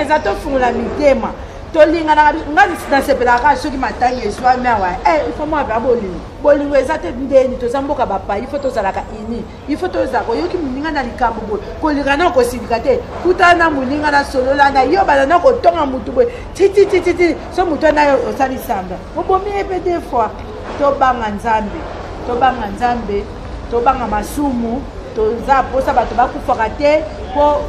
Problème eza tofungola mitema. Tolinganaka nga nasepelaka soki matanga ezwami awa. Eh, il faut mwa ba bolingo. Bolingo eza te ndeni toza mboka bapaya, il faut tozalaka uni. Il faut tozala koyoki moninga na likambo boye. Kolinga na kosilika te. Kutana na moninga na solola na yo bana na kotonga mutu boye. Ti ti ti ti ti so mutu wana yo osali samba. Obomi ye pe deux fois. Tobanga Nzambe. Tobanga Nzambe. Tobanga masumu. Toza posa bato bakufaka te po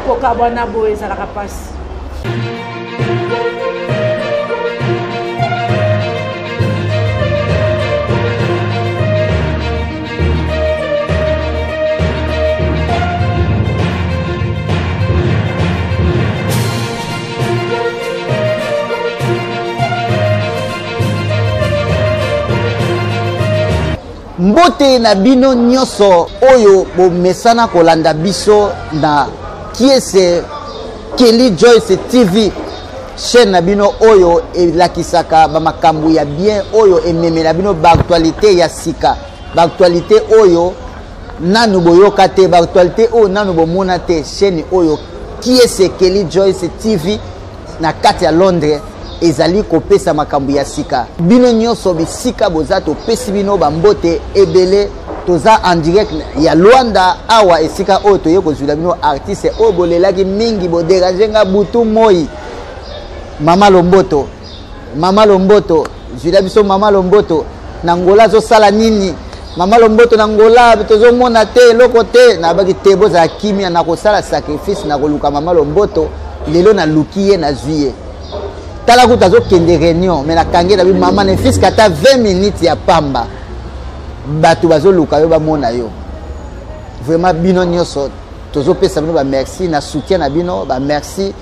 kokabwana boye ezalaka mpasi. Mbote na bino nyonso oyo bomesana kolanda biso na Kiese Kelly Joyce TV, chaîne na bino oyo elakisaka ba makambo ya bien, oyo ememela bino ba actualité ya sika, ba actualité oyo nanu boyoka te, ba actualité oyo nanu bomona te. Chaîne oyo Kiese Kelly Joyce TV na kati ya Londres ezali kopesa makambo ya sika. Bino nyonso bisika boza, topesi bino bambote ebele. Toza en direct ya Luanda awa, esika oyo toye kozwila bino artiste oyo bolelaki mingi, boderange nga butu moi, Mama Lomboto. Mama Lomboto, zwila biso Mama Lomboto na Angola azosala nini? Mama Lomboto na Angola tozomona te eloko te. Nabaki te, bozala kimia, nakosala sacrifice, nakoluka Mama Lomboto. Lelo naluki ye, nazwi ye. Tala kutu azokende réunion, mais nakangi na bi mama ne fiske ata 20 minutes ya pamba, bato bazoluka yo, bamona yo. Vraiment bino nyonso tozopesa bino ba merci na soutien na bino, ba merci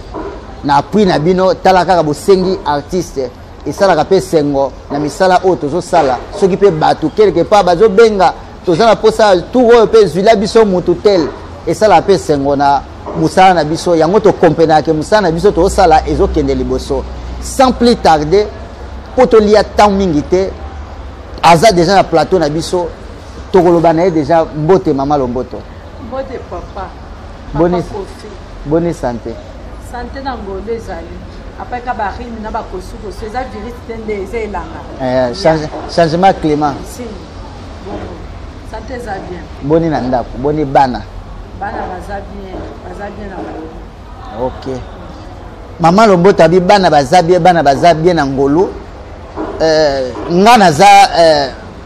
na appui na bino. Tala kaka bosengi artiste, esalaka mpe esengo na misala oyo tozosala. Soki mpe bato quelque part bazobenga, toza na posa tour oyo mpe zwila biso mutu tel, esalaka mpe esengo na mosala na biso. Yango tokomprenaka ke mosala na biso tozosala ezokende liboso. Sans plus tarder, mpo tolia temps mingi te, aza deja na plateau na biso, tokoloba na ye deja. Mbote Mama Lomboto. Mbote papa. Boni, boni santé? Santé na ngolo ezali apaka ba rime na bakosukosu, eza virus te nde eza elanga. Eh, changement climat. Si. Bon, santé eza bien. Boni na ndako, boni bana? Bana baza bien, baza bien na ngolu. Ok. Mama Lomboto abi bana baza bien, bana baza bien na ngolu. Nga naza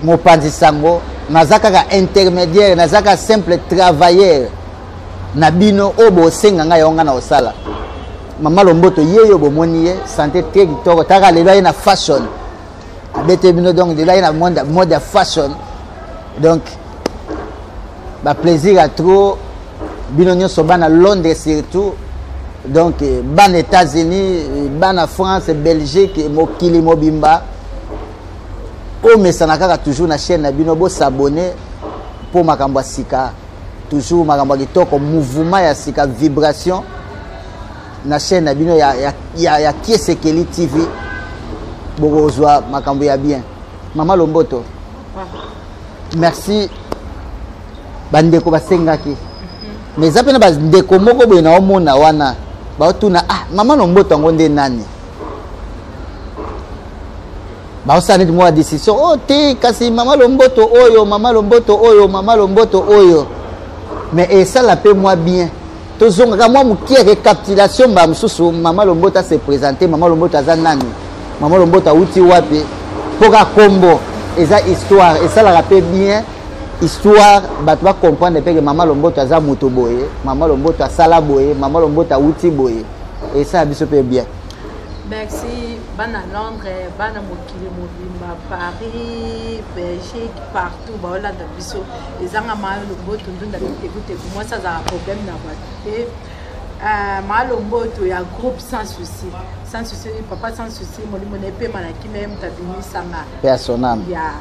mopanzi sango, naza kaka intermédiaire, naza kaka simple travailleur na bino oyo bosenga ngai yango nga na kosala. Mama Lomboto ye yo bomoni ye santé très kitoko, taka lelo aye na fashion abete bino, donc lelo aye na mode ya fashion, donc ba plaisir ya trop. Bino nyonso bana Londres surtout, donc bana États-Unis, bana France, Belgique, mokili mobimba, oyo mesana kaka toujours na chaîne na bino, bosabone mpo makambo ya sika, toujours makambo ya kitoko, mouvement ya sika, vibration na chaîne na bino ya Kiese Kelly TV, bokozwa makambo ya bien. Mama Lomboto, merci. Bandeko basengaki, mais eza mpe na bandeko moko boye na omona wana baotuna, ah, Mama Lomboto yango nde nani? Baosala neti mwa décision oyo te, kasi Mama Lomboto oyo, Mama Lomboto oyo, Mama Lomboto oyo, mais esala mpe mwa bien tozongaka mwa moke récapitulation. Mbala mosusu Mama Lomboto ase présente. Mama Lomboto aza nani? Mama Lomboto awuti wapi? Mpo kaka kombo eza histoire, esalaka mpe bien histoire, bato bacomprendre mpe ke Mama Lomboto aza moto boye, Mama Lomboto asala boye, Mama Lomboto awuti boye, esala biso mpe bien. Merci bana Londres, bana mokili mobimba, Paris, Belgique, partout baolanda biso. Ezanga Mama Lomboto ndunda bitekuteku, mwasi azalaka problème na bato te. Mama Lomboto ya groupe Sans Souci, Sans Souci, papa Sans Souci, molimo na epema na kimia, ye moto abimisanga personam ya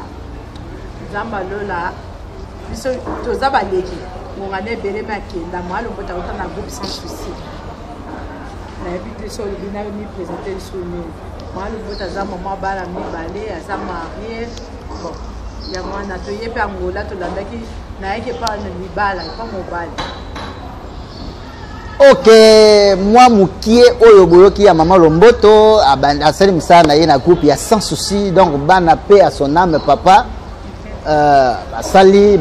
Nzambe alola biso toza baleki ngonga na ebele me akenda. Mama Lomboto auta na groupe Sans Souci. Nayebi te so olobi nayo mi présente lisusu nini. Mama Lomboto aza mama bana mibale, aza marie. Bon, yango wana toye mpe Angola, tolandaki nayaki epa na libala epa mobali. Ok, mwa mokie oyo boyoki ya mama Lomboto, asali mosala na ye na groupe ya Sans Souci, donc bana pe à son âme papa asali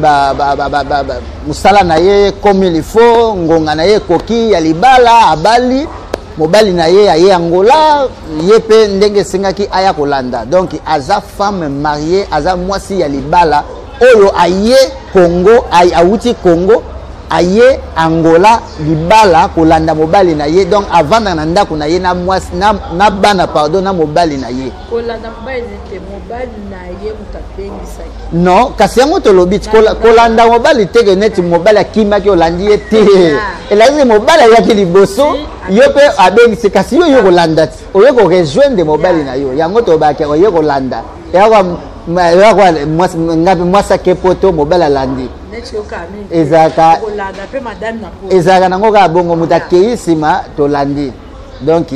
mosala na ye comme il faut, ngonga na ye ekoki ya libala, abali mobali na ye aye Angola, ye pe ndenge esengaki aya kolanda. Donc aza femme mariée, aza mwasi ya libala oyo aye Congo, awuti Congo aye Angola libala kolanda mobali na ye. Donc avanda na ndako na ye na mwasi na bana, pardon, na mobali na ye. Kolanda mobali te, mobali na ye moto abengisaki. Non, kasi yango tolobi kolanda mobali te ke neti mobali akimaki olandi ye te. Elakisi mobali ayaki liboso, yo mpe abengisi, kasi yo yo kolanda ti oye korejoindre mobali na yo. Yango tolobaki oye kolanda ngapi mwasi ake poto, mobali alandi. Ezalaka nango kaka bongo, moto akei nsima tolandi. Donc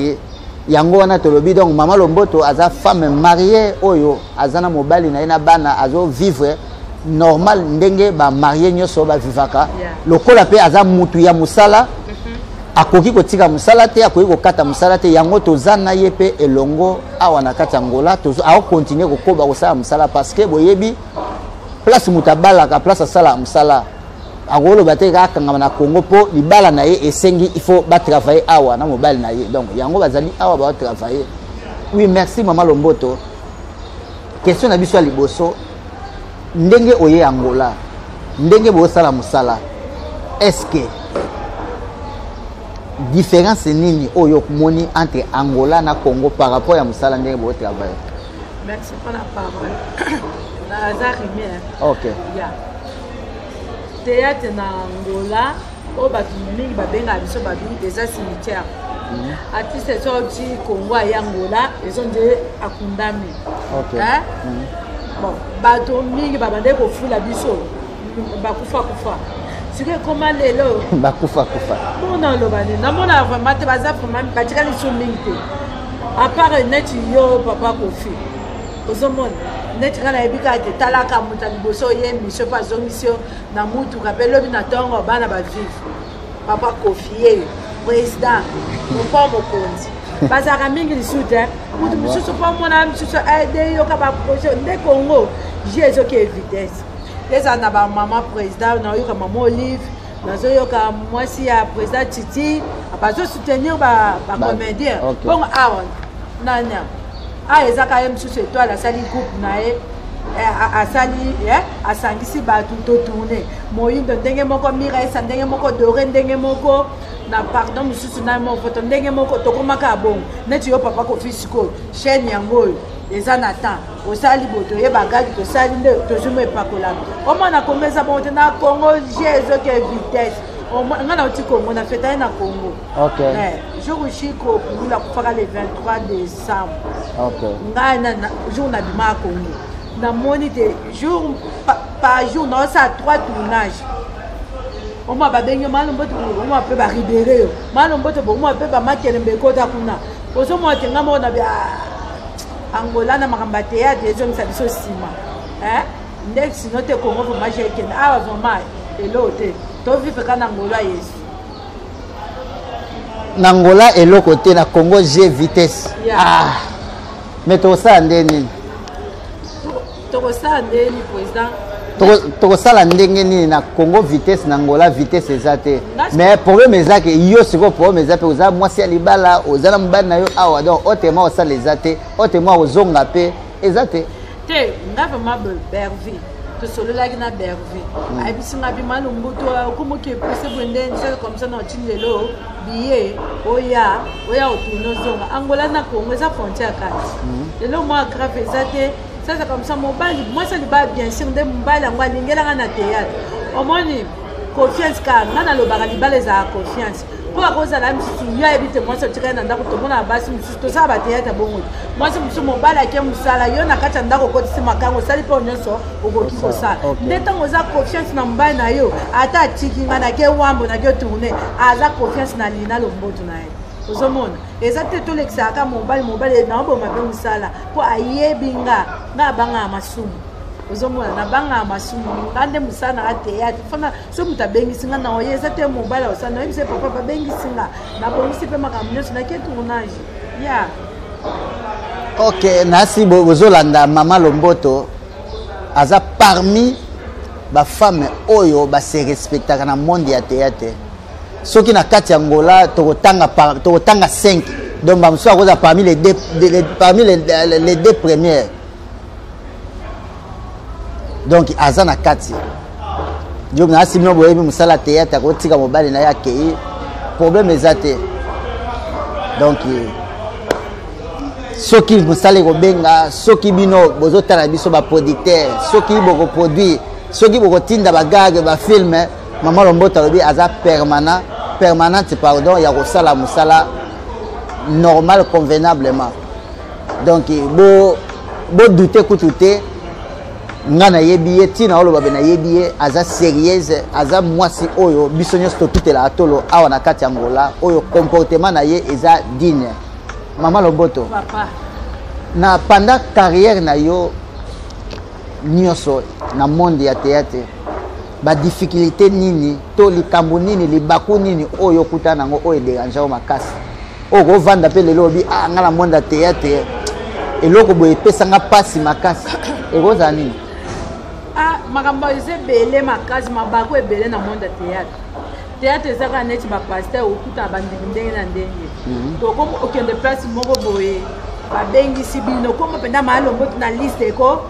yango wana tolobi, donc mama Lomboto aza femme mariée oyo aza na mobali na ye na bana, azo vivre normal ndenge bamarie nyonso bavivaka. Lokola mpe aza mutu ya mosala, akoki kotika mosala te, akoki kokata mosala te. Yango toza na ye mpe elongo awa na kati ya Angola, akokontinue kokoba kosala mosala, parce que boyebi place moto abalaka, place asalaka mosala, akoloba te kaka akangama na Congo mpo libala na ye esengi il faut batravaille awa na mobali na ye. Donc yango bazali awa baotravaille. Oui, merci mama Lomboto. Question na biso ya liboso, ndenge oye Angola, ndenge bosala mosala, est-ce que différence nini oyo omoni entre Angola na Congo par rapport ya mosala ndenge botravaille? Merci pour la parole. Naza Rimière. Ok. Yeah. Théâtre na Angola, oyo bato mingi babengaka biso babi eza cimetière. Artiste so auti Congo aye Angola, ezo nde akundami. Ok. Bon, bato mingi babandaki kofula biso bakufa kufa. Sikoyo ekoma lelo bakufa kufa. Mona oloba nini? Namona vraiment te, baza vraiment batikali so mingi te, à part neti yo papa Kofi. Ozomona neti ngai nayebi kaka te, talaka moto ya liboso oye mission mpo azongisi yo na mutuka mpe lobi na ntongo bana bavive. Papa Kofi ye président mopa mokonzi, bazalaka mingi lisusu te. Moto mosusu mpo omona mosusu aide yoka baprojet nde Congo je ezoki vitesse. Ezala na bamama président, nayoka mama Olive, nazoyoka mwasi ya président Titi, bazosoutenir bacomédien. Bongo awa nani awa ezaka ye mosusu étoile asali groupe na ye, asali asangisi bato totourne moyindo ndenge moko, miraesa ndenge moko, dore ndenge moko, na pardon mosusu na mofoto ndenge moko, tokomaka bongo. Neti yo papa Kofi, sikoyo chaîne yango oyo eza na temps osali boye, toyeba gadi tosali nde tozwi mo epakolami. Omona Kongo eza bongo te. Na Congo je ezoke vitesse. Nga nauti Congo, na feta ye na Congo. Jour Chiko Pulula akufaka le 23 décembre, ngai na jour nabima ya Congo, namoni te jour par jour naosala 3 tournage. Omwa babengi yo Malomboto, omwa mpe baribere yo Malomboto, omwa mpe bamakelembe ekota kuna. Ozomona te nga moko na Angola na makambo ya théâtre ezongisa biso nsima nde sino te. Congo vraiment je ekende awa vraiment eloko te, tovivre kaka na Angola Yesu. Na Angola eloko te, na Congo g vitesse. Ah, mais tokosala nde nini? Tokosala ndeni, président? Tokosala ndenge nini? Na Congo vitesse, na Angola vitesse eza te. Mais problème eza ke yo sikoyo, problème eza mpe oza mwasi ya libala, oza na mobali na yo awa. Donc autrement osala eza te, autrement ozonga mpe eza te. Te, nga vraiment Bervi, tosololaki na Bervi, ayebisi nga bima Lombutu okomoki epese boye nde sala comme ça na otindi lelo billet, oya otourne ozonga. Angola na Congo eza frontière kati. Lelo mwa grave eza te, sasa comme ça mobali mwasi alibala, bien sûr nde mobali yango alingelanga na théâtre. Omoni confiance kaka, nga nalobaka libala ezalaka confiance, mpo akozala mosusu yo ayebi te mwasi otikali na ndako. Tomona basi mosusu tosala bathéâtre bongo te, mwasi mosusu mobali ake mosala, yo na kati ya ndako okotisi makango, osali mpo nyonso okoki kosala. Nde ntango oza confiance na mobali na yo, ata atiki nga nake wambo nake tourne, aza confiance na Lina Lomboto na ye. Ozomona eza te tolekisaka mobali, mobali naoboma mpe mosala mpo ayebi nga, nga abangaka masumu. Ozomona nabangaka masumu, nga nde mosala nanga théâtre. Fana so moto abengisi nga na oye, eza te mobali osala, nayebisa ye papa babengisi nga, nabongisi mpe makambo nyonso, nake tournage ya. Ok, nasi bozolanda mama Lomboto aza parmi bafemme oyo base respectaka na monde ya théâtre. Soki na kati ya Angola tokotanga tokotanga 5, donc bamosusu akozala parmi les deux, les, parmi les, les deux premières. Donc aza na kati. Donc nasi bino boyebi mosala théâtre, akotika mobali na ye akei, problème eza te. Donc soki mosala ekobenga, soki bino bozotala biso baproducteur, soki bokoproduire, soki bokotinda bagage, bafilme, mama Lomboto alobi aza permanent, permanente pardon, ya kosala mosala normal, convenablement. Donc bo bodute kutu te, nga nayebi ye, ntina oloba be nayebi ye, aza sérieuse, aza mwasi oyo biso nyonso totutelaka tolo awa na kati ya Angola, oyo comportement na ye eza digne. Mama Lomboto, papa, na pendant carrière na yo nyonso na monde ya théâtre, badifficulté nini to likambo nini, libaku nini oyo okutana nango oyo edérange yo makasi, oyo kovanda mpe lelo obi ah, nga na monde ya théâtre eloko boye epesanga mpasi makasi, ekozala nini? Ah, makambo eza ebele makasi, mabaku ebele na monde ya théâtre. Théâtre eza kaka neti bapaster, okutana bandimi ndenge na ndenge. Tokomi okende place moko boye, babengisi bino komo mpenza Malomboto na liste eko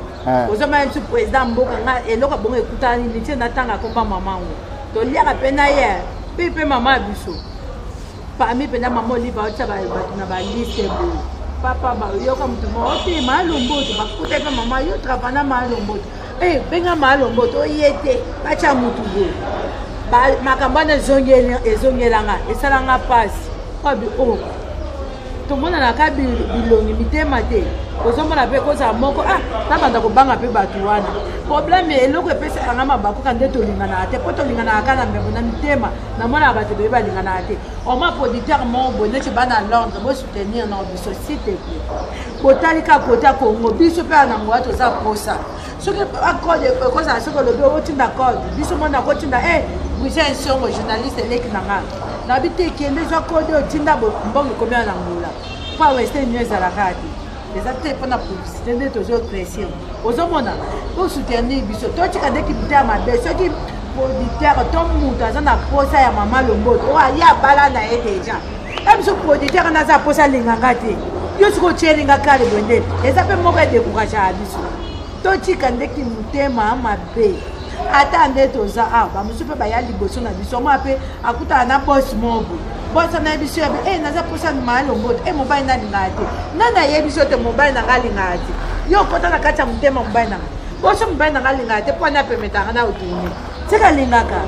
ozomona biso président mboka. Nga eloko bongo ekutani nini natanga komba mama ngo, toliaka mpe na ye mpe mama ya biso parmi mpenza mama Olive aotya bato na baliste boye. Papa, bayoka motu moko te, Malomboto bakuta mpe mama yo trava na Malomboto, benga Malomboto oye te, batya motu boye. Makambo wana ezongelanga, esalanga mpasi. Abi o tomonanaka bilongi mitema te, ozomona mpe kozala moko, ah, nabanda kobanga mpe bato wana. Problème, eloko epesaka mabakuka nde tolinganaka te, mpo tolinganaka kaka na mbembo na mitema. Namonaka bato ebele balinganaka te. Oma producteur moko boye neti bana Londres, bosoutenir na biso s'il te plaît. Botali kaka kota Congo, biso mpe na Angola toza posa. Soki acode ekozala, soki olobi otinda code, biso mona akotinda e Brise Nsongo, journaliste eleki na nga, nabi te, kende zwa code, otinda mbongo ekomi na Angola, mpo Western Union ezalaka te, eza te mpona publicité nde tozocréer. Ozomona, tosoutenir biso, totika nde kibute ya mabe. Soki producteur to moto aza na posa ya mama Lomboto oyo aye abala na ye déjà, e biso producteur wana aza posa, alinganga te, yo soki otielinga kale boye nde eza mpe moko edécourageaka biso. Totika ndeki motema mabe. Ata nde toza awa, bamosusu mpe baya liboso na biso, omona mpe akutana na boss moko boye, boss anayebi biso yabe e naza posa Malomboto e mobali nalingaka te. Nani ayebi so te mobali na nga alingaka te? Yo okota na kati ya motema mobali na nga, boso mobali na nga alingaka te mpo ani apemetaka na otourne tika alingaka.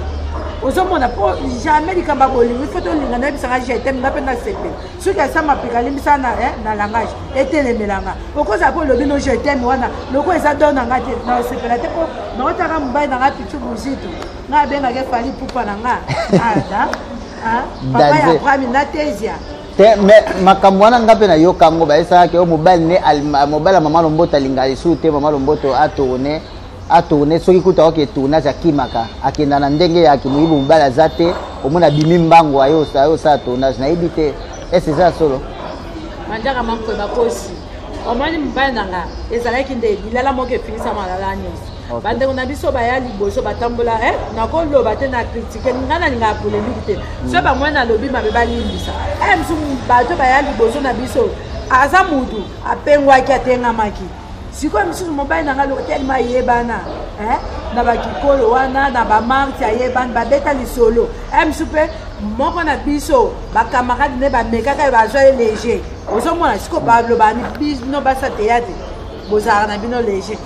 Ozomona, mpo jamais likambo ya bolingo, ifo tolinga. Nayebisanga je t'aime, nga mpe nasepela. Soki asa mapeka alimbisa na, na langage etelemelanga, okozala mpo olobi no je t'aime wana loko eza don na nga te, nasepela te, mpo naotaka mobali na nga pichu buzito, nga abengaka efali pupa na nga ada papa ya Abrami na Tesia. Te, mais makambo wana nga mpe nayoka yango, bayesalaki oyo mobali ne mobali ya mama Lomboto alingaka lisusu te mama Lomboto atourne, atourne. Soki kuta oke tournage, akimaka, akenda na ndenge ya kimoyibi. Mobali aza te, omona abimi mbango, aye osala tournage. Nayebi te ese eza ya solo. Manjaka mankwe bakosi. Omoni, mobali na nga ezalaki nde lilala moko efinisa malala nyonso. Bandeko na biso baya liboso batambola, nakoloba te na critique, nga nalingaka polémique te. So bamoi nalobi mabe, balimbisa. Mosu bato baya liboso na biso, aza mutu apengwaki, atengamaki. Sikoyo misusu mobali na nga telema ayebana na bakikolo wana na bamarti, ayebani, babeta lisolo. Mosusu mpe moko na biso bacamarade nde bamekaka ye, bazwa ye léger. Ozomona sikoyo balobani, bino basa théâtre bozalaka na bino léger,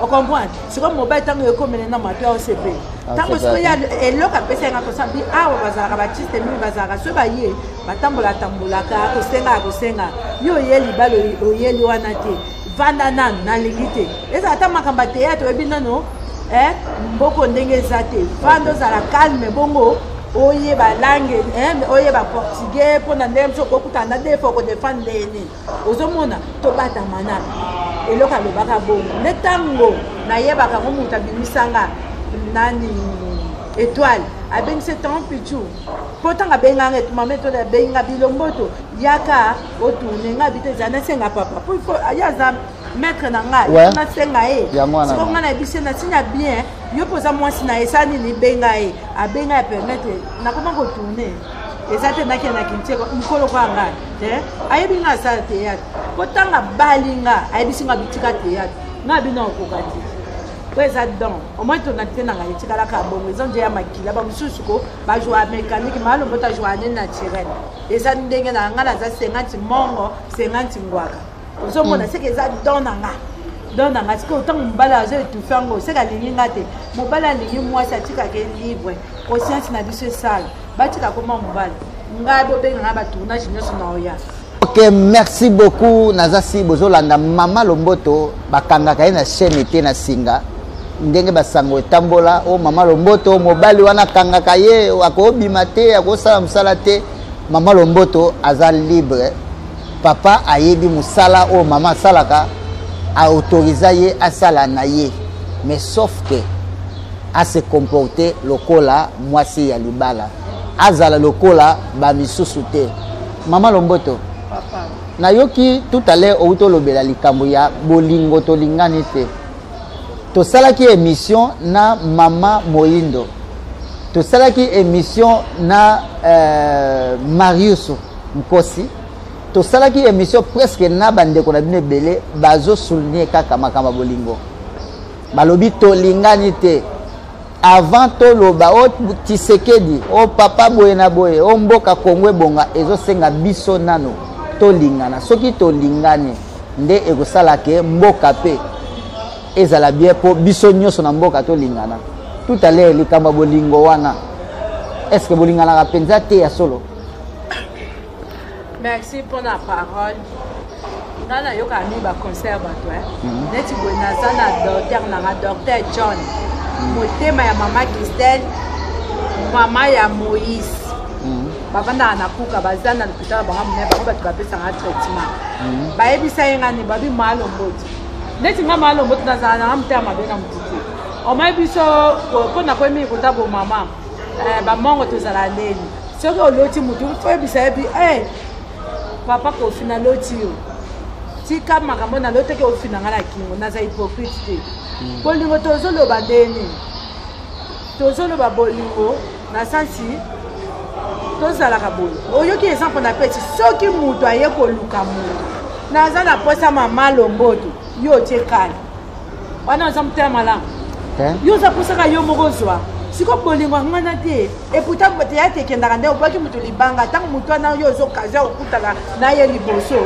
ocomprendre. Sikoyo mobali ntango ekomele na mato ya osepeli, ntango sikoyo ya eloko apesa yanga kosala bi awa, bazalaka batiste mingi, bazalaka so baye batambola tambolaka, kosenga kosenga yo oye libala, oyeli wana te, vanda nanu, nalingi te ezala ata makambo ya théâtre, oyebi nano mboko ndenge eza te, vanda, ozala calme, bongo oyeba langue, oyeba portugais, mpona ndenge mosu okokutana na defo, okodefendre ndenge nini. Ozomona, tobatama nanu. Eloko alobaka bongo nde ntango nayebaka yango, moto abimisanga nani, Étoile abengisi tan pichu, mpo ntango abenganga mama Étoile abenga bilomboto, yaka otourne nga bite, eza nasenga papa po ye aza maître na ngai, nasenga ye. Siko ngai nayebisi ye nasinya bien, yo mpo oza mwasi na ye, esala nini, benga ye. Abenga ya permettre, nakoma kotourne. Eza te nakendaki ntieko mokolo kwa ngai te, ayebi nga asala théâtre, mpo ntango abali nga ayebisi nga bitika théâtre, nga bino okoka te, po eza don. Omoi tonalité na ngai etikalaka bongo, eza nde ya makila. Bamosusu ko bajoua mécanique, malombo tajoua ne naturel, eza ndenge na ngai, naza 50 mongo 50 ngwaka. Ozomona seke eza don na nga, don na nga. Sikoyo ntango mobali azo étouffe yango, seke alingi nga te. Mobali alingi mwasi atikaka libre, conscience na biso esala, batika koma mobali. Ngai bobenga ngai batournage nyonso na oya. Ok, merci beaucoup. Naza si bozolanda mama Lomboto, bakangaka ye na chaîne te na singa ndenge basango etambola o mama Lomboto mobali wana akangaka ye, akobima te, akosala mosala te. Mama Lomboto aza libre. Papa ayebi mosala oyo mama asalaka, aautoriza ye asala na ye, mais sauf que ase comporte lokola mwasi ya libala, azala lokola bamisusu te. Mama Lomboto, nayoki tout à l'heure outi olobela likambo ya bolingo, tolingani te. Tosalaki émission na mama Moyindo, tosalaki émission na Marius Nkosi, tosalaki émission presque na bandeko na bino ebele, bazosouligne kaka makambo ya bolingo. Balobi tolingani te. Avant toloba o Tshisekedi, o papa boye na boye, o mboka Kongo ebonga, ezosenga biso nano tolingana. Soki tolingani nde ekosala ke mboka mpe ezala bien, mpo biso nyonso na mboka tolingana. Tout à l'heure likambo ya bolingo wana, est ce que bolinganaka mpenza te ya solo? Merci mpona parole. Nga nayokaka mingi baconcert bato neti boye. Naza na docteur nanga, docteur John, motema ya mama Christelle, mama ya Moïse. Bavandaka na kuka, baza na lopital na bango monene. Bango bato bapesanga traitement. Bayebisa ye ngani, babi Malomboti neti nga Malomboti nazala nanga motema mabe na motu te. Omai biso mpo na koyemi kota bomama bamongo tozala ndeni. Soki oloti motu, oyebisa ye bi papa Kofi, naloti yo, tika makambo nalotaki ofina nga na kingo. Naza hypocrite te. Bolingo tozoloba ndeni, tozoloba bolingo na sansi tozalaka boye. Oyoki exemple na pesi, soki moto aye koluka moto, naza na posa mama Lomboto, yo otie kala wana, oza motema malamu, yo oza posaka yo moko ozwa. Siko bolingo yango wana te. Eputa teyate ekendaka nde obwaki moto libanga. Ntango moto wana yo oza occasion okutana na ye liboso,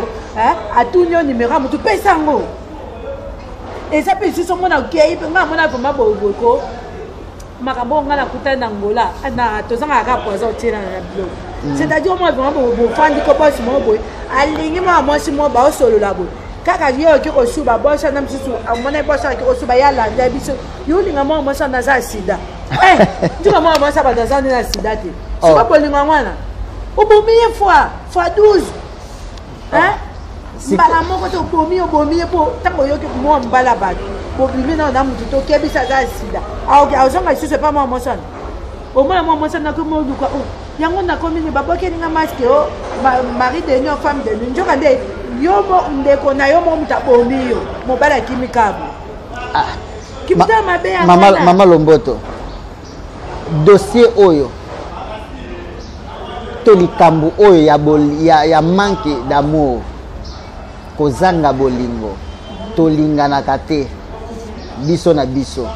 atuni yo nimero ya motu, pesa yango. Eza mpe lisusu omona okei mpe ngai amona vraiment boyeboyeko makambo oyo ngai nakutani na Ngola na tozangaka kaka poison otiela na biloko. C'est-à-dire omona vraiment bofandi ko bosi moko boye alingi mwana mwasi moko, baosolola boye kaka, ye oki kosuba bosi wana, mosusu amona bosi aki kosuba, ye alanda biso, yo olinga mwana mwasi wana aza ya sida, ntuka mwana mwasi abato aza nde na sida te. Siko bolingo yango wana obomi ye fois fois 12 mbala moko te. Obomi, obomi ye mpo ntango oyoki mwa mbala bato bobimi nao na motu, tokebisa aza ya sida, azonga lisusu epa mwa mwasi wana. Omona mwa mwasi wana nakomi oluka yango, nakomi nini, babwakeli nga masque o mari de nuit, femme de nuit. Nzoka nde yo ndeko na yo mo moto abomi yo, mobali akimi kabo kibuta mabe ya mama Lomboto, dossier oyo to likambo oyo ya manque d'amour, kozanga bolingo, tolinganaka te biso na biso.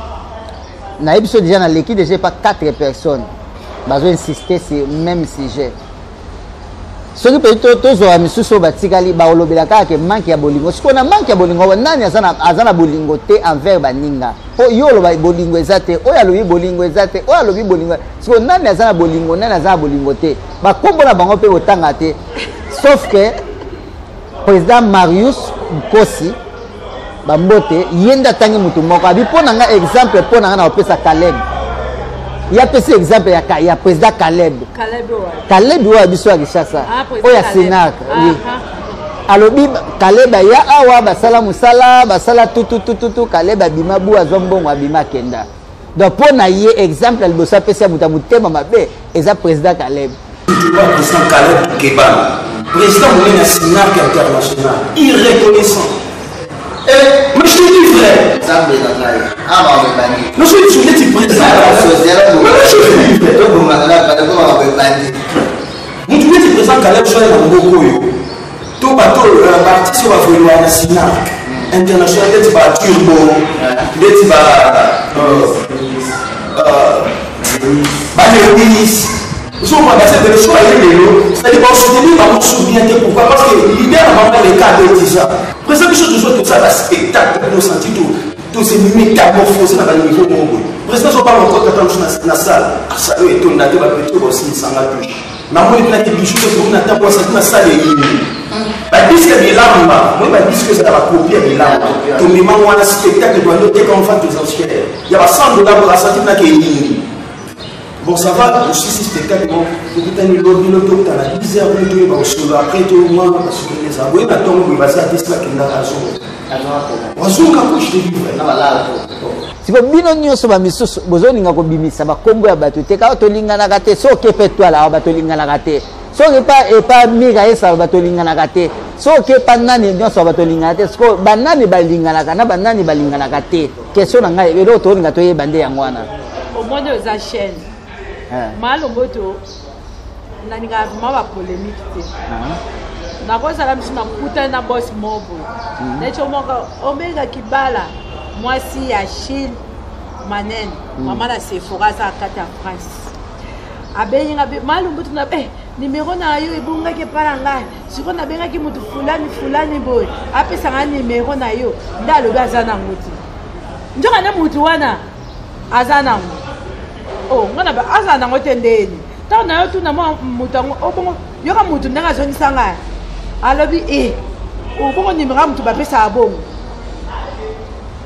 Nayebi biso déjà, naleki déjà epa 4 personnes, bazo insister sur même sujet. Soki mpe tozwaka misusu oyo batikali, bakolobela kaka ke manque ya bolingo. Sikoyo na manque ya bolingo, nani aza na bolingo te envers baninga? Mpo yo oloba bolingo eza te, oyo alobi bolingo eza te, oyo alobi bolingo. Sikoyo nani aza na bolingo, nani aza na bolingo te? Bakombo na bango mpe botanga te, sauf que président Marius Nkosi, bambote, ye nde atangi motu moko, abi mpo na nga exemple, mpo na nga na kopesa Caleb. Ye apesi exemple ya président Caleb, Caleb oyo ya biso ya Kinshasa, oyo ya Sénac. Oui. Alobi Caleb aya awa, basala mosala, basala tututututu, Caleb abima bu, azwa mbongo, abima akenda. Donc mpo na ye, exemple ya liboso apesi ya moto ya motema mabe eza président Caleb. Président Caleb Kebana, président monene ya Sinac international, irreconnaissant. Eh, mais je te dis vrai. Nzambe na ngai. Awa bebandi. Nous sommes sur les président. Mais je te dis vrai. Tobongana na bana ko bebandi. Mutu neti président Caleb Joël na mboka oyo to bato oyo baartiste oyo bavoluaka na Sinac international, neti ba Turbo, neti ba balewis, ozomona basepele so baye lelo, c'est-à-dire basoutenir bango su bien te. Pourquoi? Parce que leader na bango aleka adotisa président. Biso tozo tosala spectacle, tosanti tose métamorphose na baniveau moko boye. Président azobanga okota ata mosu na salle, salle oyo etonda te, bapeti oyo basilisanga touche. Namoni mpena te bijou tokomi na ntango asati na salle eyini badisque bilamba, moi badisque ezala bacopie ya bilamba, tomema wana spectacle toandi oteka en vente aux enchères ya ba 100 $. Asati mpena ke eyini. Bon, ça va osisi spectacle, bon, tokutani lobi, lo tokutana 10 heures bino toyeba kosolo. Après to mwana basokoli eza boye na ntongo boye, baza te si bakendaka, azonga bazonga ko, je te dis vrai. Siko bino nyonso bamisusu bozolinga kobimisa bakombo ya bato te, kaka tolinganaka te. Soki epe etwale awa, batolinganaka te. Soki epa epa mira esala, batolinganaka te. Soki epa nani nyonso, batolingana te. Siko banani balinganaka na banani balinganaka te? Question na ngai, eloko tolinga toyeba nde yango wana. Omoni, oza chaîne Malomboto, nalingaka vraiment bapolémique te. Nakozala misu, nakutani na boss moko boye neti omoko Omega Kibala, mwasi ya Chile Manene, mama na Sephora, aza kati ya France. Abengi nga Malomboto na nimero na yo ebongaki epa na ngai. Sikoyo nabengaki motu fulani fulani boye, apesanga nimero na yo. Nde alobi aza nango te. Nzoka nde motu wana aza nango. O nga na aza nango te. Ndeni ntango na yo tuna mwa moto yango, obongo yoka motu ndenge azongisa ngai, alobi e obongo nimero ya motu bapesaka bongo.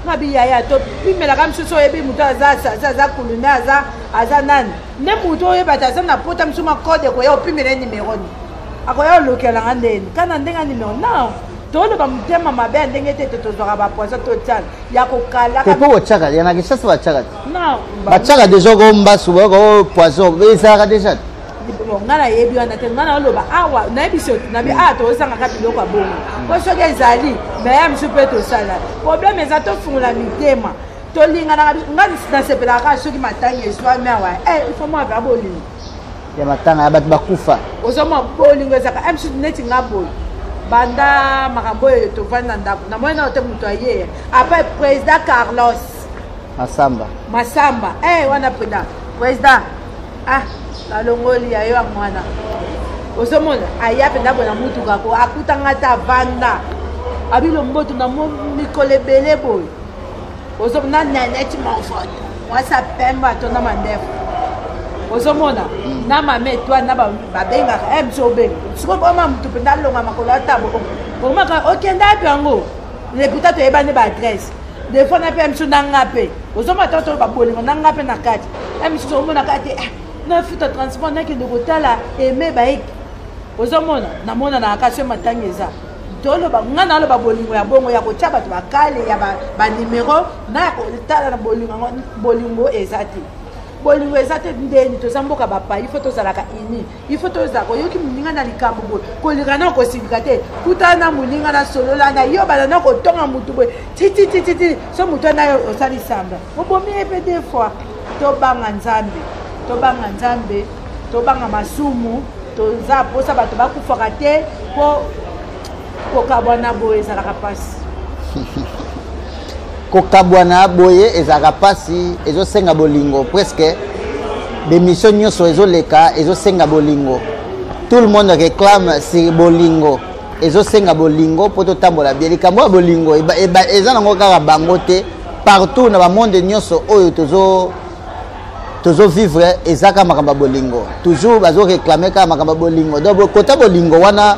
Ngabi yaya, topimelaka mosusu, oyebi motu aza aza kuluna, aza nani nde motu oyeba te, aza na pota mosusu makode koya opimela nimero ni akoya olokelanga ndeni kana ndenge ya nimero. Non, toloba motema mabe ya ndenge te te, tozwaka bapoison totiala ya kokalaka. Mpo botiaka ya na Kinshasa, batiaka te? Non. Batiaka déjà ko mbasu, ko poison ezalaka déjà. Ngai nayebi wana te. Ngai naoloba awa, nayebi so nabi awa tozangaka biloko ya bongo, mpo soki ezali me ya misu mpe tosala problème eza tofungola mitema, tolinganaka. Ngai nasepelaka kaka soki matanga ezwami awa, il faut mwa bolingo. Ya matanga ya bato bakufa. Ozomwa bolingo ezalaka misusu neti nga boye, banda makambo oyo tovandi na ndako, namoni nao te moto aye après président Carlos Masamba. Masamba wana président, ah, nalongoli ya yo yango wana. Ozomona aya mpenza boye na mutuka ko akutanga te, avanda abilo mboto na mikolo ebele boye. Ozomona Naneti Monfort, mwasi apembe atonda mandefu, ozomona na mama Etoile na babengaka biso obenga sikoyo boma motu mpenza alonga makolo atabo omaka okenda api yango leputa toyebani baadresse. Des fois na mpe miso na nga mpe ozomona toto babolingo na nga mpe na kati ya misusu, omonaka te nafuta transport nakende kotala eme baeki. Ozomona namonanaka kasi oyo matanga eza toloba, nga naloba bolingo ya bongo ya kotia bato bakale ya banimero na ya kotala na bolingo yango. Bolingo eza te, bolingo eza te. Ndeni toza mboka bapaya, il faut tozalaka uni, il faut tozala koyoki moninga na likambo boye, kolika na kosilika te. Kutana na moninga na solola na yo, bana na kotonga motu boye tititititi so motu wana yo osali samba obomi ye mpe. Des fois tobanga Nzambe, tobanga Nzambe, tobanga masumu. Toza mposa bato bakufaka te, mpo kokabwana boye ezalaka mpasi. Kokabwana boye ezalaka mpasi, ezosenga bolingo. Presque bémission nyonso ezoleka ezosenga bolingo. Tout le monde réclame sur bolingo, ezosenga bolingo mpo totambola bien. Likambo ya bolingo eza nango kaka bango te, partout na bamonde nyonso oyo tozo tozovivre eza kaka makambo ya bolingo. Toujours bazoréclame kaka makambo ya bolingo. Donc kota bolingo wana,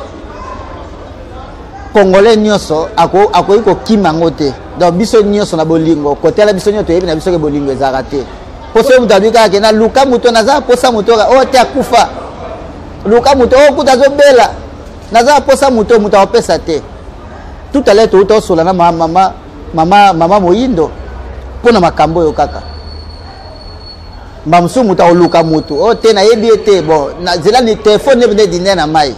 Congolais nyonso akoki kokima yango te. Donc biso nyonso na bolingo kotala, biso nyonso toyebi na biso ke bolingo ezalaka te. Mpo soki moto abi kaka ke naluka moto, naza posa moto oyo te akufa, luka moto oyo kuta azobela. Naza na posa moto, moto akopesa te. Tout à l'heure touta osola na mama mama mama mama Moyindo mpo na makambo oyo kaka. Mba mosusu moto akoluka moto oyo te, nayebi ye te. Bon, nzela ni telefone nde dine na mai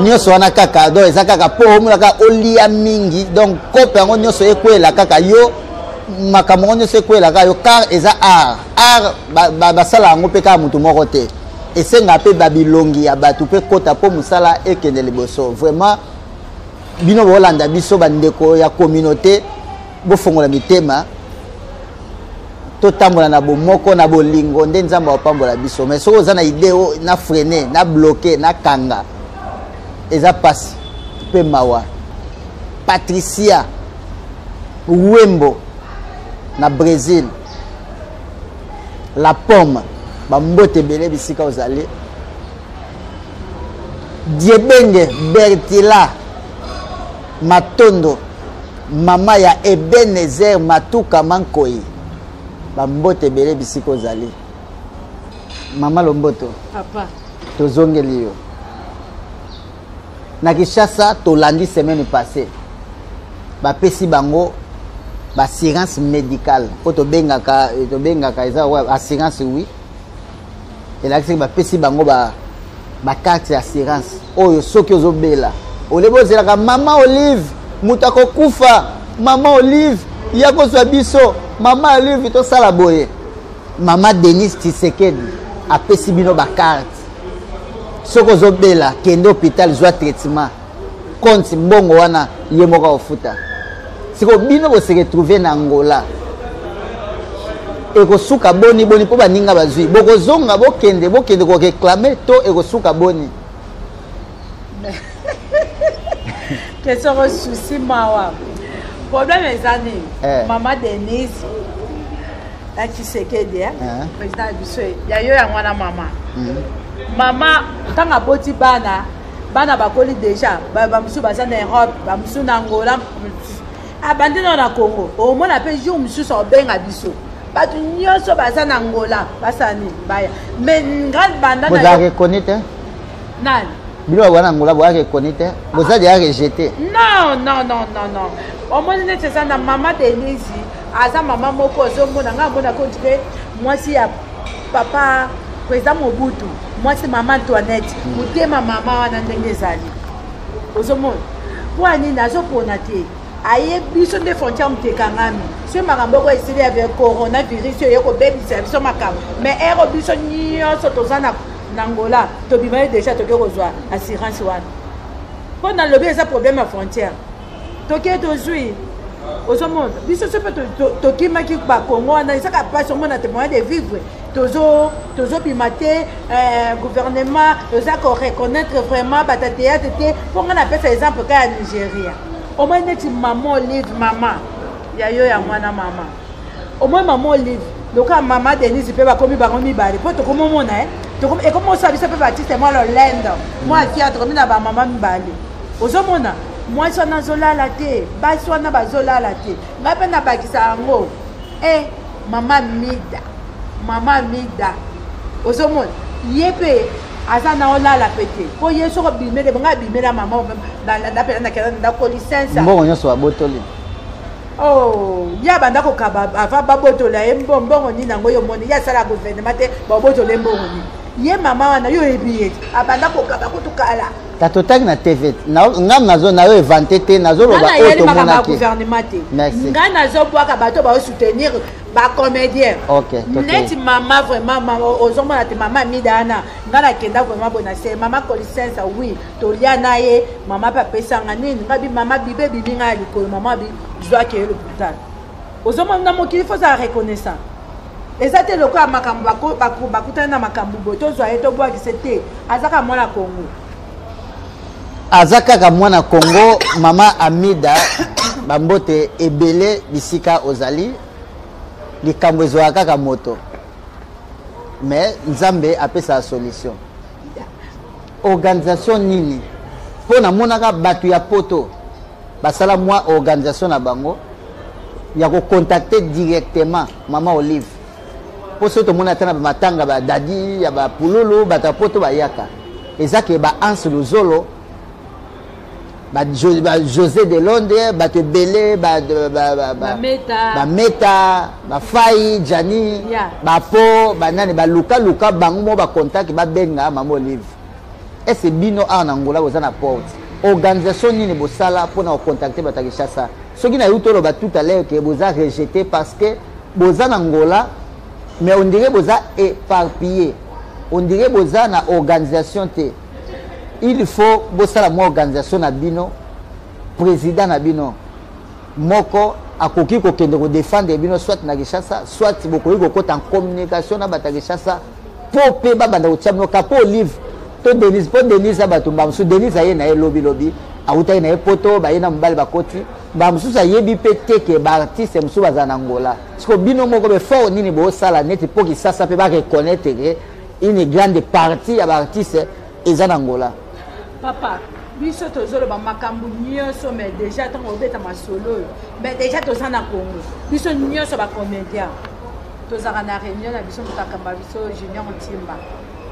nyonso wana kaka. Donc eza kaka mpo omona kaka olia mingi, donc kope yango nyonso ekwela kaka yo, makambo yango nyonso ekwela kaka yo, car eza art. Art basala yango mpe kaka motu moko te, esenga mpe babilongi ya bato mpe kota mpo mosala ekende liboso. Vraiment, bino bolanda biso, bandeko ya communauté, bofongola mitema, totambola na bomoko, na bolingo, nde Nzambe akopambola biso. Mais soki oza na idée oyo na freine, na bloke, na kanga, eza mpasi mpe mawa. Patricia Wembo na Brésil, la pomme, bambote ebele bisika ozali. Diebenge Bertila Matondo, mama ya Ebenezer Matuka Mankoi, bambote ebele bisika ozali. Mama Lomboto, papa, tozongeli yo na Kinshasa. Tolandi semaine passée, bapesi bango baassurance médicale oyo tobengaka eza assurance, oui, elakisaki bapesi bango bacarte ya assurance oyo soki ozobela, olebi ozelaka mama Olive, moto akokufa, mama Olive ya kozwa biso, mama Olive tosala boye. Mama Denise Tshisekedi apesi bino bacarte, soki ozobela, kende hôpital, zwa traitement, compte mbongo wana ye moko akofuta. Sikoyo bino bose retrouve na Angola, ekosuka boni boni mpo baninga bazwi? Bokozonga, bokende koréclamer to ekosuka boni? Question souci, mawa. Problème eza nini? Mama Denise na Tshisekedi, président ya biso ya yo, yango wana mama. Mama ntango aboti bana, bana bakoli déjà, bamosusu baza na Europe, bamosusu na Angola, abandi nao na Congo. Omona mpe jour mosusu aobenga biso bato nyonso baza na Angola, basala nini? Baya. Mais nga banda Boza reconnu te. Nani? Bino wana Angola, boza reconnu te, boza déjà rejeté. Non, non, non, non, non. Omoni neti eza na mama Denise, aza mama moko ozomona, ngai amona kontike mwasi ya papa président Mobutu, mwasi mama Antoinette. Motema mama wana ndenge ezali, ozomona mpo nini azopona te. Aye biso nde frontière moto ekangami. Soki makambo oko esili ya coronavirus oyo ekobebisa biso makambo, mais ero biso nyonso toza na Angola, tobima ye déjà, toke kozwa assurance wana. Mpo nalobi eza problème ya frontière, toke tozwi. Ozomona biso so mpe tokimaki bakongo wana, ezaka mpasi. Omona te moyen de vivre, tozobima te. Gouvernement toza koreconnaître vraiment bato ya théâtre te. Mpo ngai napesa exemple ka ya Nigeria. Omoi neti mama Olive, mama ya yo ya mwana mama, omoi mama Olive lokola mama Denise mpe bakomi bango mibale, mpo tokomomona ekomi osala biso mpe baartiste mwa lolendo, mwa fier, tokomi na bamama mibale. Ozomona mwasi wana azolala te, basi wana bazolala te. Ngai mpe nabakisa yango, mama Mida, mama Mida, ozomona ye mpe aza na olala mpe te, mpo ye soko abimele ngai, abimela mama napela nakenda ndako lisensa. Mbongo nyonso babotoli. Oh, ye abanda kokaba ava babotola ye mbongo nini yango? Yo omoni ye asala gouvernement te, babotola ye mbongo nini? Ye mama wana, yo oyebi ye te, abanda kokaba kutu kala. Tato otangi na TV, nga nazo nayo evante te, nazoloba oyo tomonaki. Gouvernement te, ngai nazobwaka bato baosoutenir bacomédien. Neti mama, vraiment ozomona te mama Mida wana, ngai nakenda vraiment boye na se mama Kolisensa, oui, tolia na ye. Mama mpe apesanga nini? Ngai bi mama bibe bimi ngai ya likolo, mama bi zwaki ye l'hôpital. Ozomona na mokili fo ozala reconnaissant. Eza te lokola makambo bakutani na makambo boye, tozwa ye tobwakise te. Aza kaka mwana Congo. Aza kaka mwana Congo. Mama Amida, bambote ebele bisika ozali. Likambo ezwaka kaka moto, mais Nzambe apesaka solution. Organisation nini? Mpo namonaka bato ya poto basala mwa organisation na bango ya kocontacter directement mama Olive, mpo soki tomoni ata na bamatanga badadi ya bapululu, bato ya poto bayaka. Eza ke ba Hans Luzolo, ba, jo, ba José de Londres, bato ebele, ba, ba, ba, ba, Bameta. Bameta, ba Fai, Gianni, bapo, banani, baluka-luka bango mo bacontact babenga Mama Olive. Ese bino awa na Angola boza na porte. Organisation nini bosala mpona kocontacte bato ya Kinshasa? Soki nayebi toloba tout à l'heure ke boza rejeté parce que boza na Angola, mais on dirait boza éparpillé. On dirait boza na organisation te. Il faut bosala mwa organisation na bino, président na bino moko akoki kokende kodefendre bino soit na Kinshasa, soit bokoki kokota en communication na bato ya Kinshasa po mpe babanda kotia bino ka po Olive to Denise, po Denise ya bato mbala mosusu Denise aye na ye lobi lobi, awutaki na ye poto, baye na mobali bakoti mbala mosusu ayebi mpe te ke baartiste mosusu bazala na Angola. Siko bino moko befort nini bosala neti mpo Kisasa mpe bareconnaitre ke une grande partie ya baartiste eza na Angola? Papa, biso tozoloba makambo nyonso, mais déjà ntango obeta masolo oyo, mais déjà toza na Congo, biso nyonso bacomédien tozalaka na réunion na biso. Moto akamba biso, Junior Ntimba,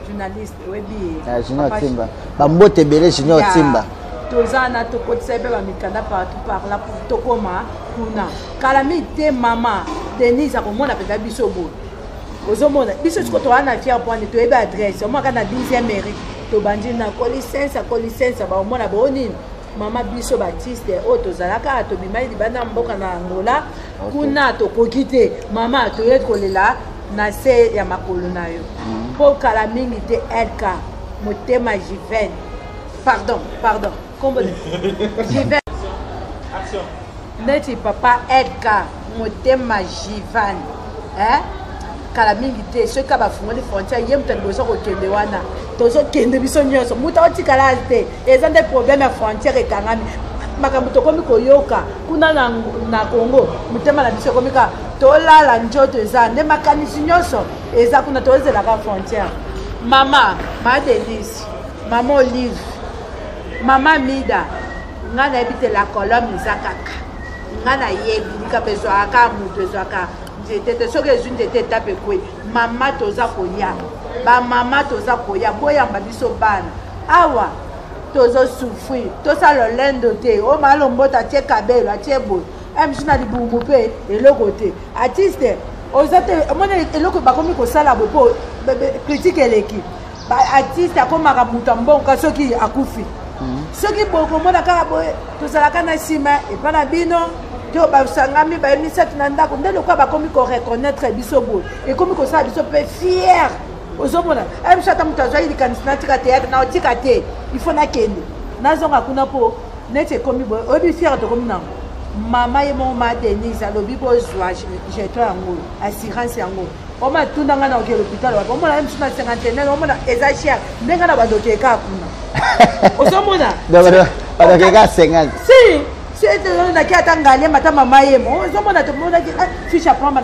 journaliste, oyebi ye. Ah, Junior Timba, bambote ebele Junior Timba. Toza na tokotisa ye mpe bamikanda partout par là pour tokóma kuna kala mingi te. Mama Denise akomona mpenza biso boye. Ozomona biso siko toza na fier poine, toyebi adresse, omaka na 10e mairie, tobandi na kolisensa kolisensa, baomona bao nini. Mama, biso baartiste oyo tozalaka, tobimaki libanda ya mboka na Angola kuna, tokoki te. Mama, toye kolela na se ya makolo na yo mpo kala mingi te LK Motema Jiven, pardon, pardon, kombo Jiven neti papa LK Motema Jivan, eh? Kala mingi te, soki kaka bafungoli frontière, ye moto ya liboso kokende wana. Tozokende biso nyonso, moto aotikala te. Eza nde problème ya frontière ekangami. Makambo tokomi koyoka kuna na Congo, motema na biso ekomi kaka tolala nzoto, eza nde makanisi nyonso eza kuna, tozelaka frontière. Mama ma Denise, mama Olive, mama Mida, ngai nayebi te. La colombe eza kaka ngai nayebi likambo ezwaka kaka moto, ezwaka nzete te. Soki ezwi nzete, etape ekwe. Mama, toza koya, bamama toza koya, boyamba biso bana awa tozosouffrir. Tosala lolendo te. Oyo malombota atie kabelo, atie boye, misu na libumu mpe eloko te. Artiste oza te, omoni eloko bakomi kosala boye mpo critique eleki. Baartiste akomaka moto ya mbongo soki akufi. Soki bokomona kaka boye, tozalaka na nsima epa na bino to basangami baye misato na ndako nde lokola bakomi koreconnaitre biso boye, ekomi kosala biso mpe fier. Ozomona biso, ata moto azwaki likanisi natika théâtre, na otika te, il faut nakende, nazonga kuna mpo neti ekomi boye. Oyebi fier tokomi nango. Mama ye moko, ma Denise, alobi bozwa jeton yango, assurance yango. Oma tuna ngai na okende hôpital wapi? Omona ye mosusu na cinquantenaire, omona eza cher ndenge na badoki kaka kuna, ozomona. Badoki kaka 50. Si si, naki ata Ngaliema, ata mama yemo, ozomona tomonaki fiche ya prendre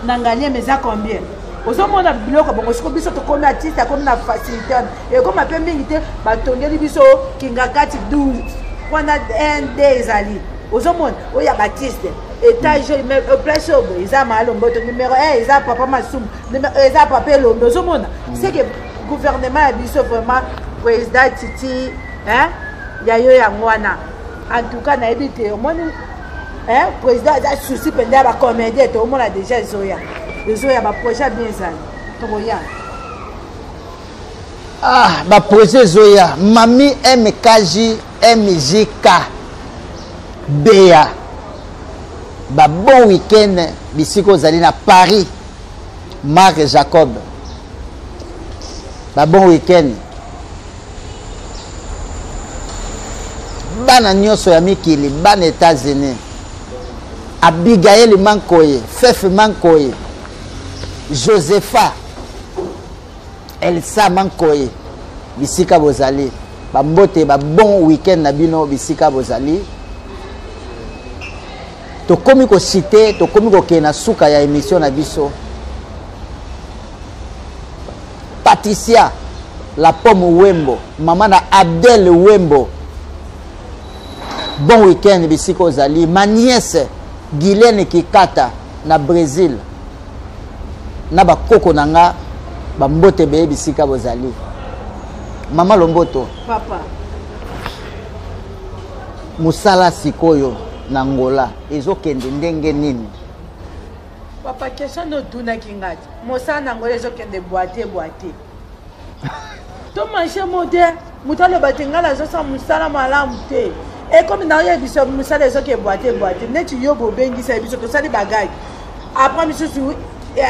na Ngaliema eza combien. Ozomona biloko bongo. Siko biso tokomi, artiste akomi na facilité wana, ekoma mpe mingi te. Batongeli biso Kingakati 12 wana, 1 d ezali, ozomona oyo ya baartiste, étage place oyo boye eza Malomboto numéro 1, eza papa Masumu, eza papa Elombe. Ozomona, c'est que gouvernement ya biso vraiment, président Titi, hein, ya yo yango wana. En tout cas nayebi te, omoni président aza souci mpenza ya bacomédien. Toomona déjà ezoya, ezoya, baprojet bien ezali, tokoya. Ah, baprojet ezoya. Mami MKJ MJK Bea, babon week-end bisika ozali na Paris. Marc Jacob, babon week-end. Bana nyonso ya mikili, bana États-Unis, Abigael Mankoye, Fefe Mankoye, Josepha Elsa Mankoye, bisika bozali, bambote, babon week-end na bino bisika bozali. Tokomi kociter, tokomi kokende na suka ya émission na biso. Patricia La Pomme Wembo, mama na Abdel Wembo, bon week-end bisika ozali. Ma nièce Guylaine Kikata na Brésil, na bakoko na nga, bambote ebele bisika bozali. Mama Lomboto. Papa. Mosala sikoyo na Angola ezokende ndenge nini? Papa, question nde otunaki nga ti. Mosala na Angola ezokende boite boite. To marche mo te, moto aloba te ngai nazosala mosala malamu te. Ekomi na oyebisa mosala ezoke boite boite. Neti yo bobengisa biso tosali bagage. Après misusu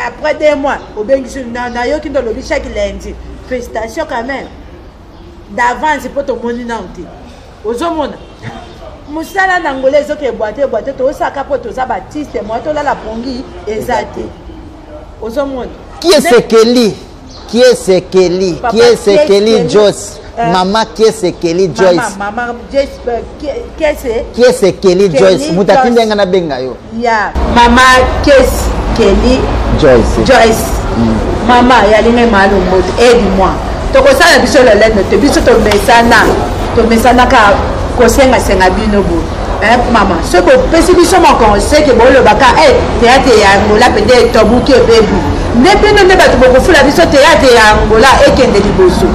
après deux mois obengisi nayoki nde olobi chaque lundi. Félicitations quand même. D'avance mpo tomoni nanu te. Ozomona mosala na Angola ezoki ebwate ebwate, tozosaka mpo toza batiste moya tolala pongi eza te. Ozomona Kiesekeli Kiesekeli Kiesekeli Joyce, mama Kiesekeli Joyce, mama Kiese Kiesekeli Joyce, moto atindi nga nabenga yo ya mama Kiesekeli Joyce Joyce. Mama yalinga malomboto, aide moi, tokosala biso lolendo te, biso tomesana, tomesanaka kosengasenga bino boye. Mama, soki bopesi biso mokongo seke bolobaka e théâtre ya Angola mpenza etobuki ebebi nde bino nde bato bokofula biso théâtre ya Angola ekende liboso.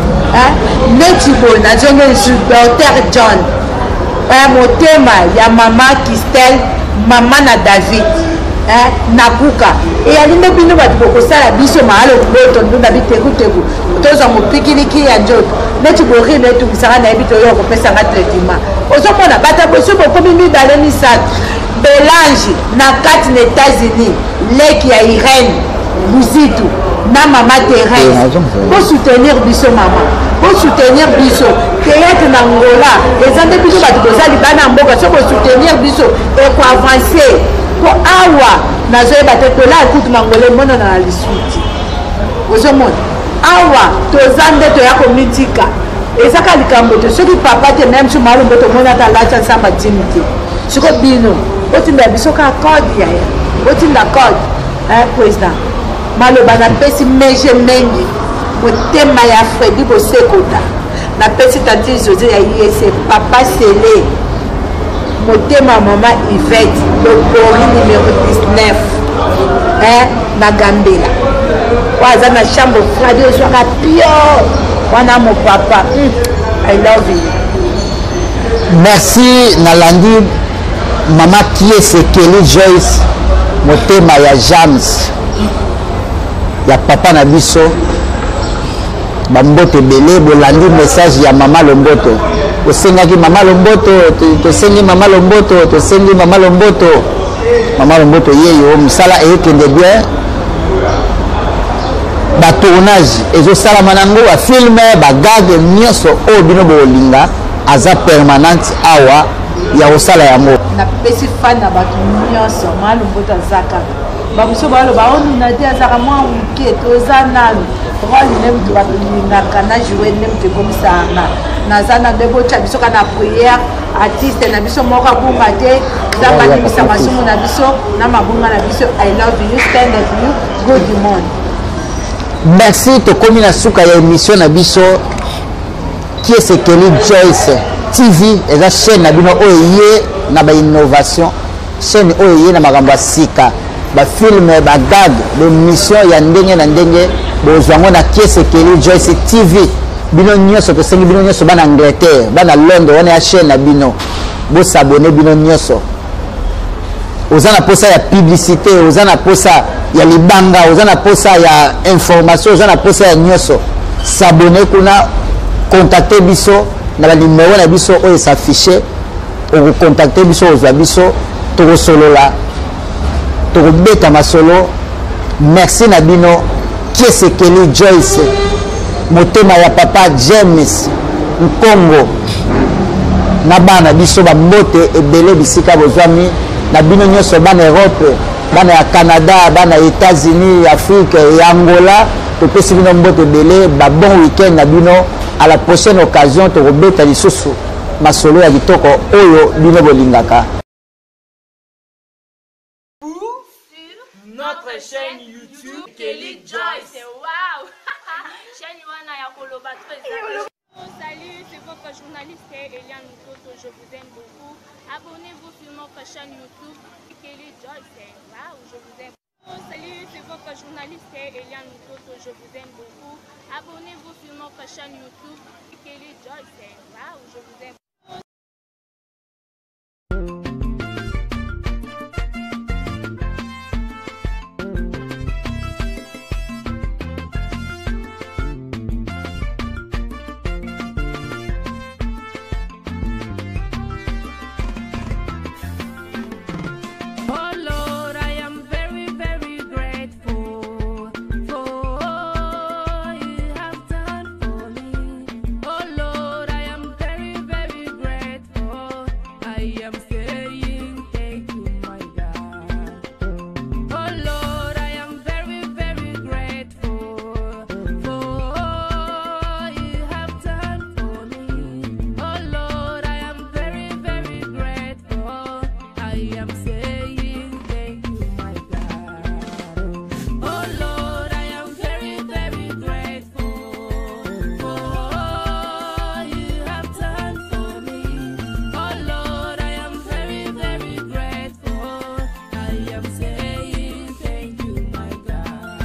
Neti boye nazongi lisusu docteur John, motema ya mama Kistel, mama na David nakuka eyali nde bino bato bokosala biso mahalo boto ndunda bitekuteku tozwa mopikiliki ya nzoto neti borime etungisaka nayebi toyo kopesanga traitement. Ozomona bato boso bokomi mibale misato Belange na kati na États-Unis, leki ya Irene Buzitu na mama Thérèse, bosoutenir biso mama, bosoutenir biso théâtre na Angola eza nde biso bato boza libanda ya mboka. So bosoutenir biso ekoavance, po awa nazoyeba te tola ekutu mangola emonana na lisuti. Ozomona awa toza nde toya komitika, ezaka likambo te soki papa te meme so malombo tomoni ata alati nsamba dimi te. Siko bino botinda biso kaka code yaya, botinda code président. Maloba napesi mege mengi, motema ya Fredi Bosekota, napesi tanti José ya IEC, papa Sele, motema mama Yvette Lobori numéro 19 na Gambela oyo aza na chambre froide ozwaka pio wana mo papa. I love you. Merci. Nalandi mama Kiesekeli Joyce, motema ya James ya papa na biso, bambote ebele. Bolandi message ya mama Lomboto, tosengaki mama Lomboto, tosengi mama Lomboto, tosengi mama Lomboto. Mama Lomboto yeyo, mosala eyekende bien, batournage ezosalama nango, bafilme, bagage nyonso oyo bino bokolinga aza permanente awa ya kosala yango. Napesi fan na bato nyonso, malomboto aza kaka bamosusu baloba onuna te, azaka mwa moke, toza nanu role nde moto bato lingaka na joue nde moto ekomisaka naza na nde botya biso kaka na prière. Artiste na biso moko abunga te, Nzambe alimbisa masumu na biso na mabunga na biso. I love you, stand up you, good morning. Merci, tokomi na suka ya émission na biso. Kiesekeli Joyce TV eza chaîne na bino oyo eye na bainnovation, chaîne oyo eye na makambo ya sika, bafilme, bagag, baémission ya ndenge na ndenge, bozwa yango na Kiesekeli Joyce TV. Bino nyonso tosengi bino nyonso, bana Angleterre, bana Londres, wana ya chaîne na bino, bosabone bino nyonso. Oza na posa ya publicité, oza na posa ya libanga, oza na posa ya information, oza na posa ya nyonso, s'abonner kuna, contacter biso na banimero na biso oyo esaffiche. Okocontacte biso, ozwa biso, tokosolola, tokobeta masolo. Merci na bino. Kiesekeli Joyce, motema ya papa James Nkongo na bana biso, bambote ebele bisika bozwami na bino nyonso, bana Europe, bana ya Canada, bana ya États-Unis, Afrique ya Angola, topesi bino mbote ebele. Ba bon week-end na bino, à la prochaine occasion tokobeta lisusu masolo ya kitoko oyo bino bolingaka. Notre chaîne YouTube Kelly Joyce. Wow! Chaîne wana ya koloba trop eza. Salut, c'est votre journaliste Eliane Moutoto, je vous aime beaucoup. Abonnez-vous sur notre chaîne YouTube Kelly Joyce. Wow, je vous aime. Salut, c'est votre journaliste Eliane Moutoto, je vous aime beaucoup. Abonnez-vous sur notre chaîne YouTube Kelly Joyce. Waouh, je vous aime. Oh Lord, I am very, very grateful for all you have done for me. Oh Lord, I am very, very grateful. I am saying thank you, my God. Oh Lord, I am very, very grateful for all you have done for me. Oh Lord, I am very, very grateful. I am saying thank you, my God. Oh Lord, I am very, very grateful for all you have done for me. Oh Lord, I am very, very grateful. I am saying thank you, my God.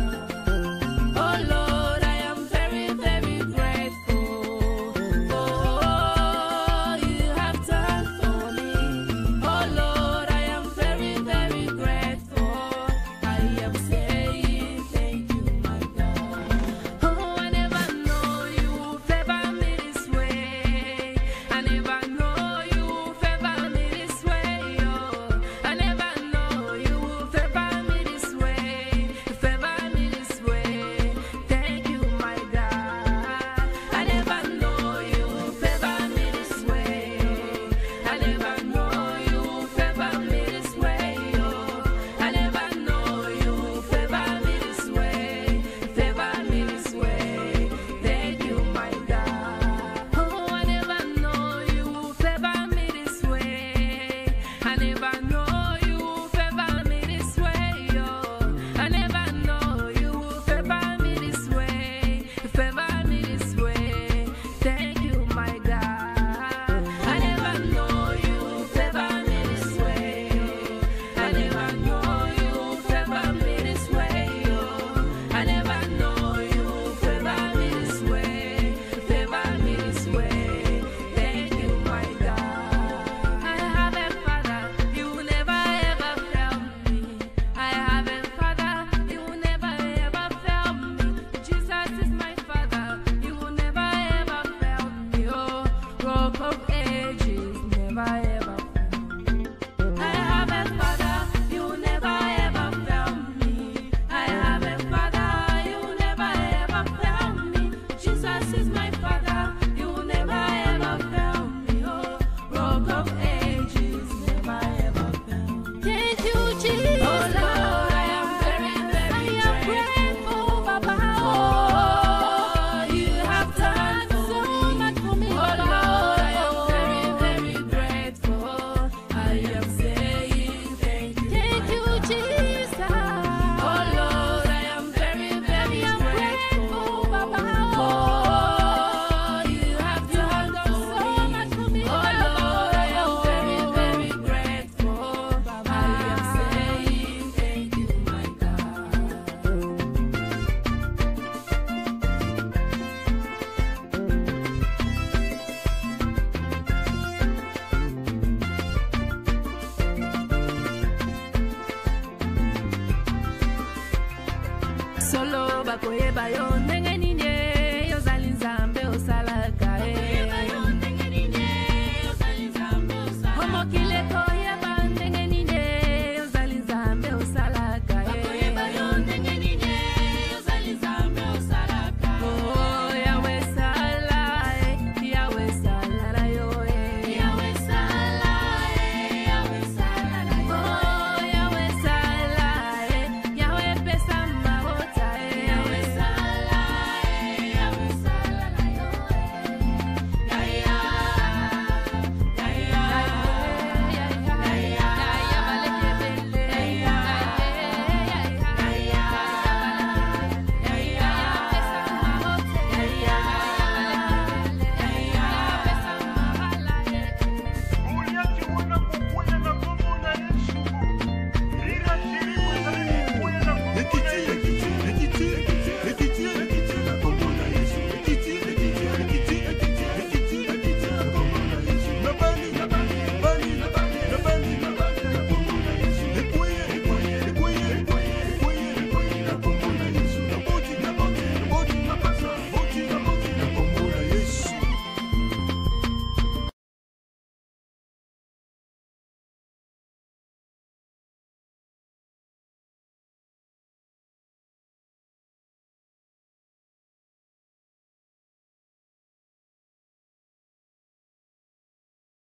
Oh Lord, I am very, very grateful for all you have done for me. Oh Lord, I am very, very grateful. I am saying thank you, my God. Oh, I never know you will favor me this way. I never know you will favor me this way. Oh, I never know you will favor me this way. Favor me this way. Thank you, my God. I never know you will favor me this way. I never know you will favor me this way. Oh, I never know you will favor me this way. Favor me this way. Thank you, my God. Oh, I never know you will favor me this way. I never know you will favor me this way. Oh, I never know you will favor me this way. Favor me this way. Thank you, my God. I never know you will favor me this way. I never know you will favor me this way. Oh, I never know you will favor me this way. Favor me this way. Thank you, my God. I have a father, you will never ever fail me. I have a father, you will never ever fail me. Jesus is my father, you will never ever fail me. Oh, rock of ages, never ever fail me. I have a father, you will never ever fail me. I have a father, you will never ever fail me. Jesus is my father, you will never ever fail me. Oh, rock of ages, never ever fail me. Thank you, Jesus. Oh Lord, I am very, very grateful, Papa. Oh, you have done so much for me. Oh Lord, I am very, very grateful. I am saying thank you. Thank you, Jesus. Oh Lord, I am very, very grateful, Papa. Oh, you have done so much for me. Oh Lord, I am very, very grateful. I am saying thank you, my God. Solo bakoyeba yo ndenge